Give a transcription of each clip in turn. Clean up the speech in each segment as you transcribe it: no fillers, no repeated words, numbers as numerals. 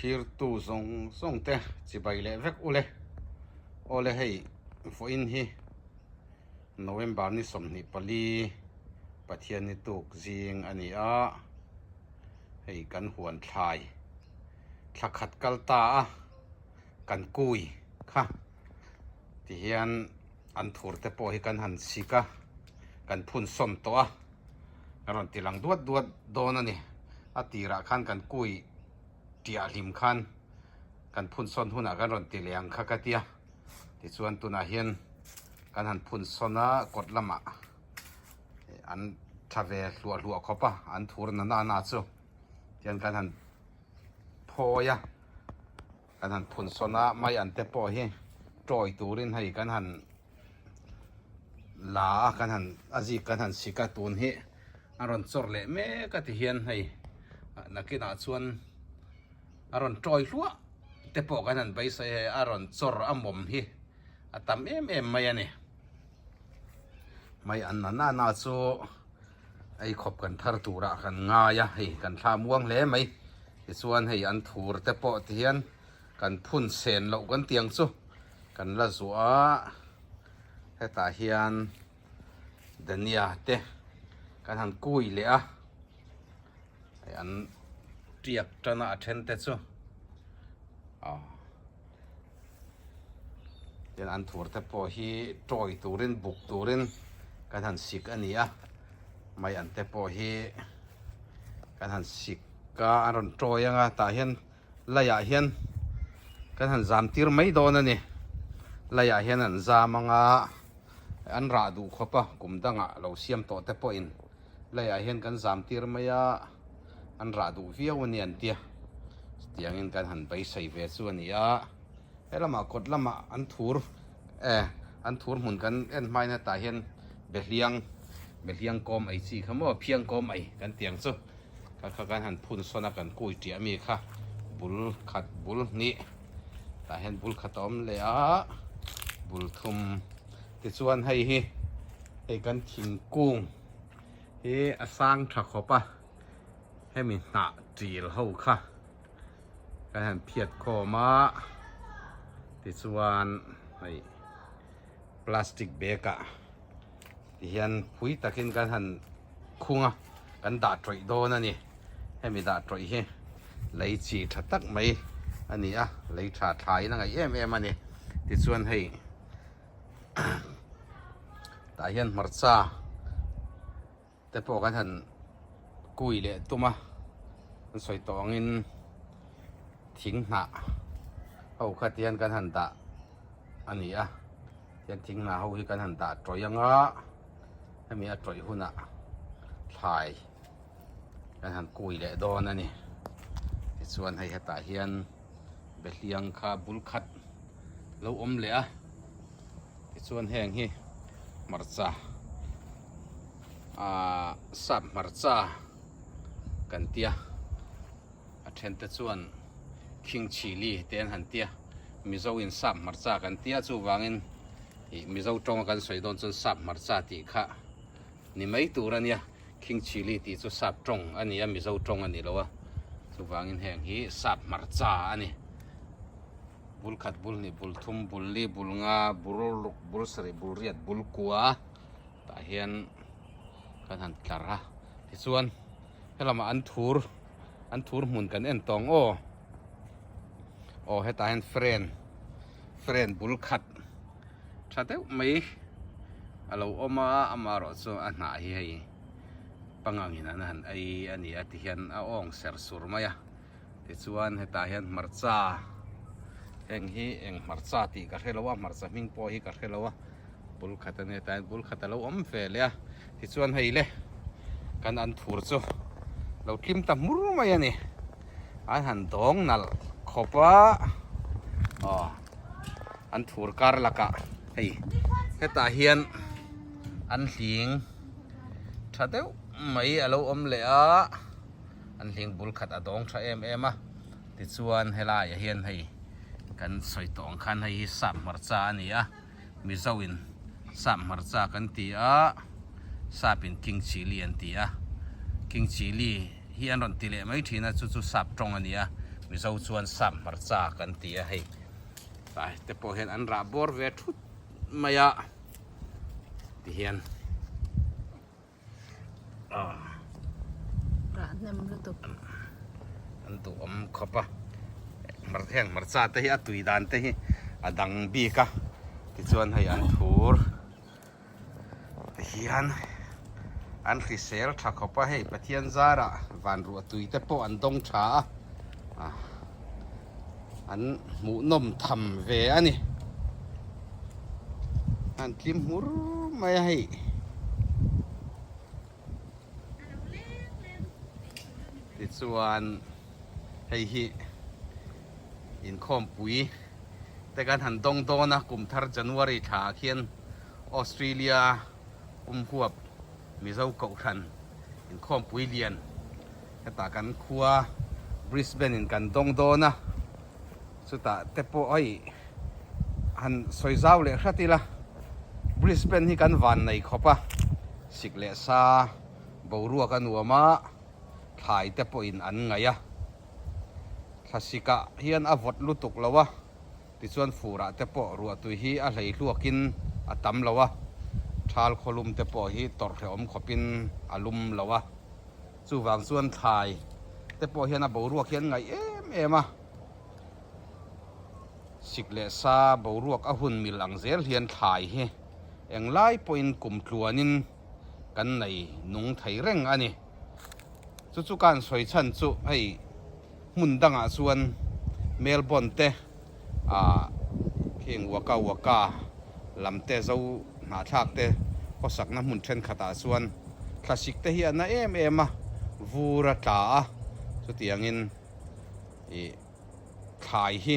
Thlirtu zawng zawng te chibai leh vek ule. Awle hei vawiin hi November ni 24 Pathian ni tuk zing a ni a, hei kan huan thlai thla khat kal ta a kan kui kha tihian an thur te pawh hi kan han sik a, kan phun sawm tawh a. A rawn ti lang duat duat dawn a ni. A tirah khan kan kui tiah hlim khan kan phun sawn hunah kan rawn ti leh ang kha ka tia. Tichuan tunah hian kan han phun sawn a, kawt lamah an tha ve hluah hluah khawp a, an thur na na na chu tihian kan han phawi a, kan han phun sawn a, mai an te pawh hi tawi turin hei kan han la a kan han a zik kan han sik a tun hi a rawn chawr leh mek a ti hian hei nakinah chuan a rawn tawi hluah te pawh kan han beisei hei a rawn chawr a mawm hi a tam em em mai a ni mai an na na na chu ei khawp kan thar turah kan ngai a hei kan thla muang hle mai tichuan hei an thur te pawh ti hian kan phun sen loh kan tiang chu. Kan la zuah a, hetah hian Dania te kan han kui leh a, hei an tiak tan a a then te chu aw tin an thur te pawh hi tawi turin buk turin kan han sik a ni a, mai an te pawh hi kan han sik a an rawn tawi anga tah hian. Laiah hian kan han zam tir mai dawn a ni. Laiah hian an zam anga an rah duh khawp a, kum dangah lo siam tawh te pawhin laiah hian kan zam tir mai a, an rah duh viau a ni an tia. Chutiangin kan han beisei ve chu a ni a, he lamah kawt lamah an thur e an thur hmun kan en hmain hetah hian behliang behliang kawm ei chi kha maw phiang kawm ei kan ti ang chu. Kha kha kan han phun sawn a kan kui tiah mi kha bul khat bul hnih tah hian bul khat a awm leh a bul thum tichuan hei hi hei kan thingkung hi a sang tha khawp a hemi hnah til ho kha kan han phiat khawm a tichuan hei plastic bag ah tihian phui takin kan han khung a kan dah tawih dawn a ni hemi dah tawih hi lei chi tha tak mai a ni a lei tha thlaiin a ngaih em em a ni tichuan hei tah hian hmarcha te pawh kan han kui leh tum a an sawi tawh angin thing hnah ho kha tihian kan han dah a ni a tihian thing hnah ho hi kan han dah tawih ang a hemi a tawih hunah thlai kan han kui leh dawn a ni tichuan hei hetah hian behliang kha bul khat lo awm leh a. Tichuan heng hi hmarcha ahh sap hmarcha kan tia a then te chuan king chilli te an han tia mizo in sap hmarcha kan tia chuvangin ih mizo tawnga kan sawi dawn chuan sap hmarcha tih kha ni mai tur a nia king chilli tih chu sap tawng a ni a mizo tawng a ni lo a chuvangin heng hi sap hmarcha a ni. Bul khat, bul hnih, bul thum, bul li, bul nga, bul ruk, bul sarih, bul riat, bul kua tah hian kan han tlar a tichuan helamah an thur an thur hmun kan en tawng aw aw hetah hian fren fren bul khat tha deuh mai a lo awm a amaherawh chu a hnah hi hei pangangin an han ei a ni a tihian a awng ser sur mai a. Tichuan hetah hian hmarcha heng hi eng hmarcha tih ka hre lo a hmarcha hming pawh hi ka hre lo a bul khat a nia hetah hian bul khat a lo awm ve leh a tichuan hei le kan an thur chu lo tlim ta hmur mai a ni an han dawng nalh khawp a aw an thur kar lakah hei hetah hian an hling tha deuh mai a lo awm leh a. An hling bul khat a dawng tha em em a, tichuan helaiah hian hei kan sawi tawh ang khan hei hi sap hmarcha a ni a, Mizo in sap hmarcha kan ti a, sap in king chilli an ti a, king chilli hi an rawn ti leh mai thin a, chu chu sap tawng a ni a, Mizo chuan sap hmarcha kan ti a hei tlai te pawh hian an rah bawr ve thut mai a tihian Rah hnem lutuk. An duhawm khawp a heng hmarcha te hi a tui dan te hi a dang bik a tichuan hei an thur. Tihian an hrisel tha khawp a, hei Pathian zarah van ruah tui te pawh an dawng tha a, an hmuhnawm tham ve a ni. An tlim hmur mai a hei. Tichuan hei hi inkhawmpui te kan han dawng dawn a, kum thar January thla ah khian Australia pumhuap Mizo Kohhran inkhawmpui lian hetah kan khua Brisbane in kan dawng dawn a, chutah te pawh hei han sawi zau leh hrat ila Brisbane hi kan van nei khawp a, sik leh sa boruak a nuam a, thlai te pawhin an ngaih a, thlasik ah hian a vawt lutuk lo a. Tichuan furah te pawh ruahtui hi a hlei hluakin a tam lo a, thal khawlum te pawh hi tawrh hrehawm khawpin a lum lo a. Chuvang chuan thlai te pawh hian a boruak hi an ngaih em em a, sik leh sa boruak a hun mil ang zel hian thlai hi englai pawhin kum tluanin kan nei nung thei reng a ni. Chu chu ka han sawi chhan chu hei. Hmun dangah chuan Melbourne te ah khing Wagga Wagga lam te zo hnahthlak te khawsakna hmun thenkhatah chuan thlasik te hi a na em em a, vur a tla a, chutiangin ih thlai hi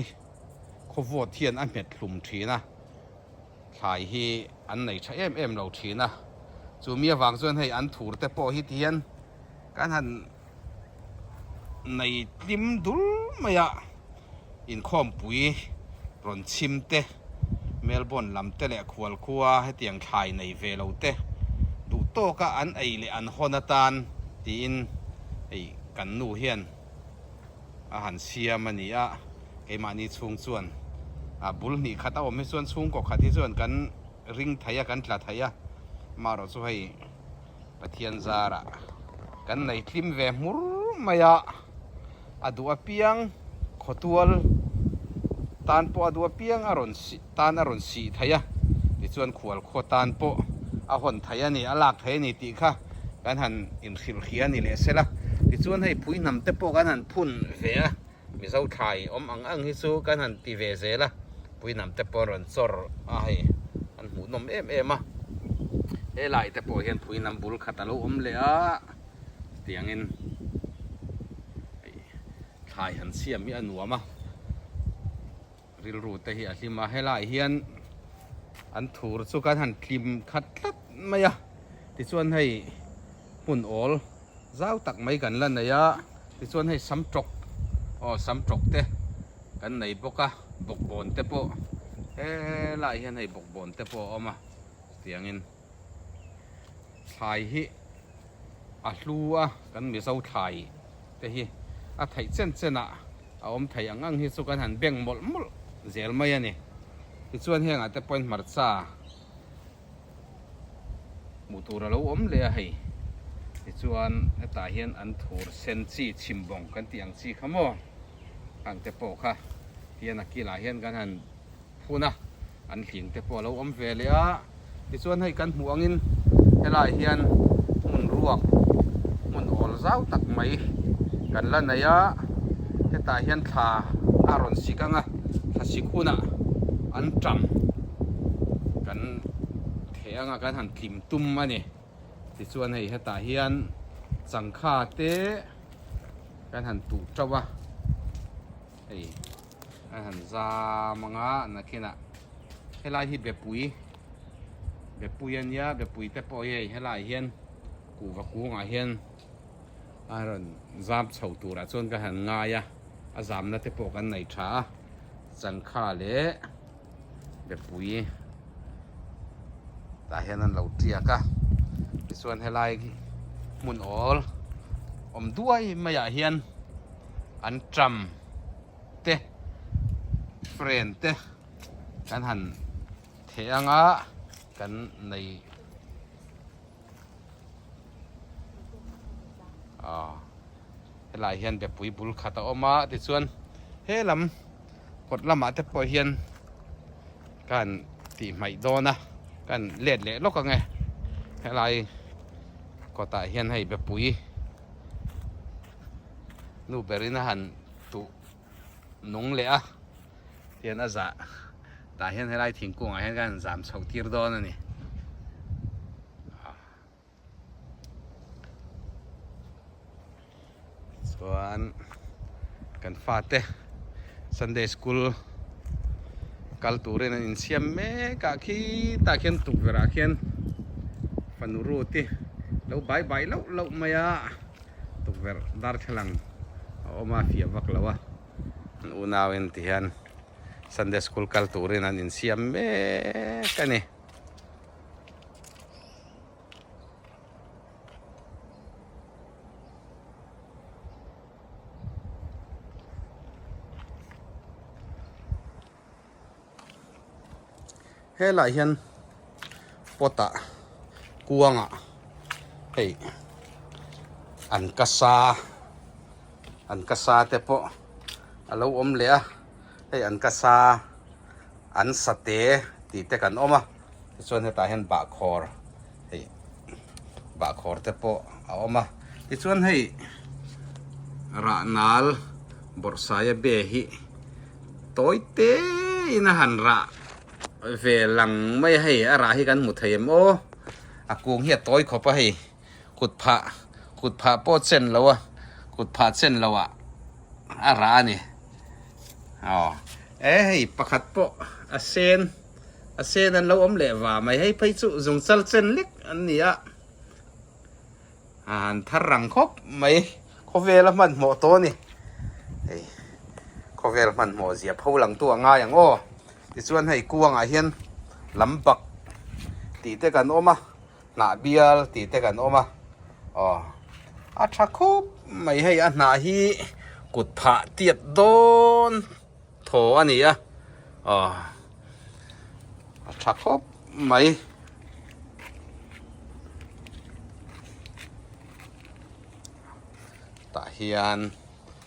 khawvawt hian a hmet hlum thin a, thlai hi an nei tha em em lo thin a, chu mi avang chuan hei an thur te pawh hi tihian kan han. Nei tlim dul mai a, inkhawmpui rawn chhim te, Melbourne lam te leh khualkhua hetiang thlai nei ve lo te duh tawka an ei leh an hawn atan tiin hei kan nu hian a han siam a ni a, keimahni chhung chuan a bul hnih khat a awm hi chuan chhungkaw khat hi chuan kan ring thei a, kan tla thei a, amaherawhchu chu hei. Pathian zarah kan nei tlim ve hmur mai a, a duh apiang khawtual tan pawh a duh apiang a rawn sih tan a rawn sih thei a, tichuan khual khaw tan pawh a hawn thei a ni, a lak thei a ni tih kha kan han inhrilhhria a ni leh sela, tichuan hei phui hnam te pawh kan han phun ve a. Mizo thlai awm ang ang hi chu kan han ti ve zel a, puinam te pawh rawn chawr a hei an hmuhnawm em em a, helai te pawh hian puinam bul khat a lo awm leh a, chutiangin hei thlai han siam hi a nuam a. Rilru te hi a hlim a, helaiah hian an thur chu kan han tlim khat tlat mai a, tichuan hei hmun awl zau tak mai kan la nei a, tichuan hei sam tawk aw sam tawk te kan nei bawk a, bawkbawn te pawh helaiah hian hei bawkbawn te pawh a awm a, chutiangin thlai hi a hlu a, kan Mizo thlai te hi a theih chen chen ah a awm thei ang ang hi chu kan han beng mawlh mawlh zel mai a ni. Tichuan hengah te pawhin hmarcha hmuh tur a lo awm leh a hei. Tichuan hetah hian an thur sen chi chhimbawng kan tih ang chi kha maw ang te pawh kha hian a kilah hian kan han phun a, an hling te pawh a lo awm ve leh a, tichuan hei kan hmuh angin helaiah hian hmun ruak hmun awl zau tak mai kan la nei a, hetah hian thla a rawn sik ang a, thla sik hunah an ṭam kan theh anga kan han tlim tum a ni, tichuan hei hetah hian changkha te kan han tuh ṭauh a, hei. A han zam ang a nakinah helai hi bepui bepui a nia bepui te pawh hi hei helaiah hian kuhva kungah hian a rawn zam chho turah chuan ka han ngai a a zamna te pawh kan nei tha a changkha leh bepui tah hian an lo tiak a tichuan helai hmun awl awm duai maiah hian an ṭam. te friend te kan han theh anga kan nei aw helai hian bepui bul khat a awm a tichuan he lam kawt lamah te pawh hian ka han tih hmaih dawn a ka han let leh lawk ang e helai kawtah hian hei bepui nu berin a han tuh nung leh a tihian a zah tah hian helai thingkung ah hian ka han zam chhoh tir dawn a ni. Chuan kan fate Sunday school kal turin an insiam mek a khitah khian tukverh ah khian fanu Ruth-i lo bai bai loh loh mai a tukverh darthlalang a awm a fiah vak lo a an unauin tihian Sunday school kal turin an insiam mek a ni. Helaiah hian pot ah kuang ah hei an ka sa an ka sa te pawh a lo awm leh a hei an ka sa an sa te tih te kan awm a tichuan hetah hian bahkhawr hei bahkhawr te pawh a awm a tichuan hei rahnal bawrhsaia be hi tawi te in a han rah ve lang mai a hei a rah hi kan hmu thei em aw a kung hi a tawi khawp a hei kut phah kut phah pawh chen lo a kut phah chen lo ah a rah a ni aw e hei pakhat pawh a sen a sen an lo awm leh va mai hei phei chu zung chal chen lek an ni a a han thar rang khawp mai khawvel a hmanhmawh tawh a ni hei khawvel hmanhmawh zia pho lang tu a ngai ang aw tichuan hei kuangah hian lam bak tih te kan awm a hnah bial tih te kan awm a aw a tha khawp mai hei a hnah hi kut phah tiat dawn thaw a ni a aw a tha khawp mai. Tah hian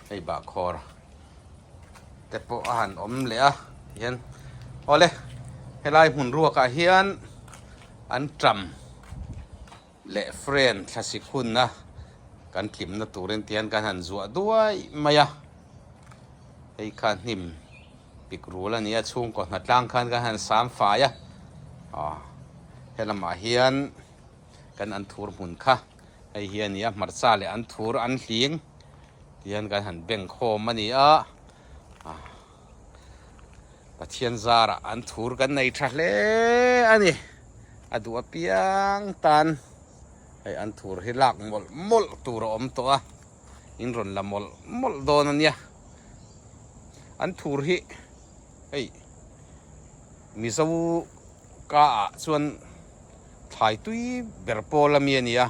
hei bahkhawr te pawh a han awm leh a hian awle helai hmun ruakah hian an ṭam leh friend thlasik hunna kan tlimna turin tihian kan han zuah duai mai a hei kha hnim pik rul a ni a chhungkaw hnatlang khan kan han sam fai a aw helamah hian kan an thur hmun kha hei hi a ni a hmarcha leh an thur an hling tihian kan han beng khawm a ni a Pathian zarah an thur kan nei tha hle a ni a duh apiang tan hei an thur hi lak mawlh mawlh tur a awm tawh a in rawn la mawlh mawlh dawn a nia an thur hi hei Mizo ka ah chuan thlai tui ber pawl ami a ni a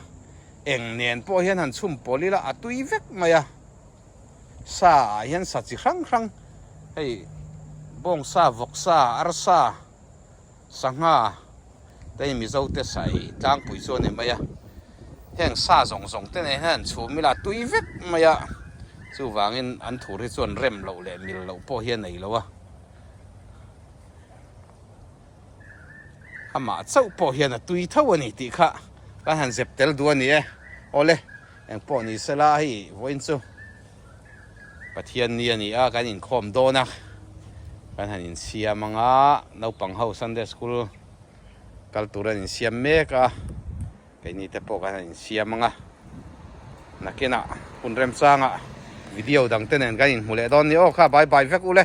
eng nen pawh hian han chhum pawl ila a tui vek mai a sa ah hian sa chi hrang hrang hei bawngsa vawksa arsa sangha te hi Mizo te sa ei tlangpui chu a ni mai a heng sa zawng zawng te nen hian han chhum ila a tui vek mai a chuvangin an thur hi chuan rem loh leh mil loh pawh hi a nei lo a. Amah chauh pawh hian a tui tho a ni tih kha kan han zep tel duh a ni e. Awle, eng pawh ni sela hei vawiin chu Pathian ni a ni a, kan inkhawm dawn a, kan han insiam ang a, naupang ho Sunday school kal tur an insiam mek a, keini te pawh kan han insiam ang a, nakinah hun remchangah video dang te nen kan inhmu leh dawn ni aw kha bye bye vek ule.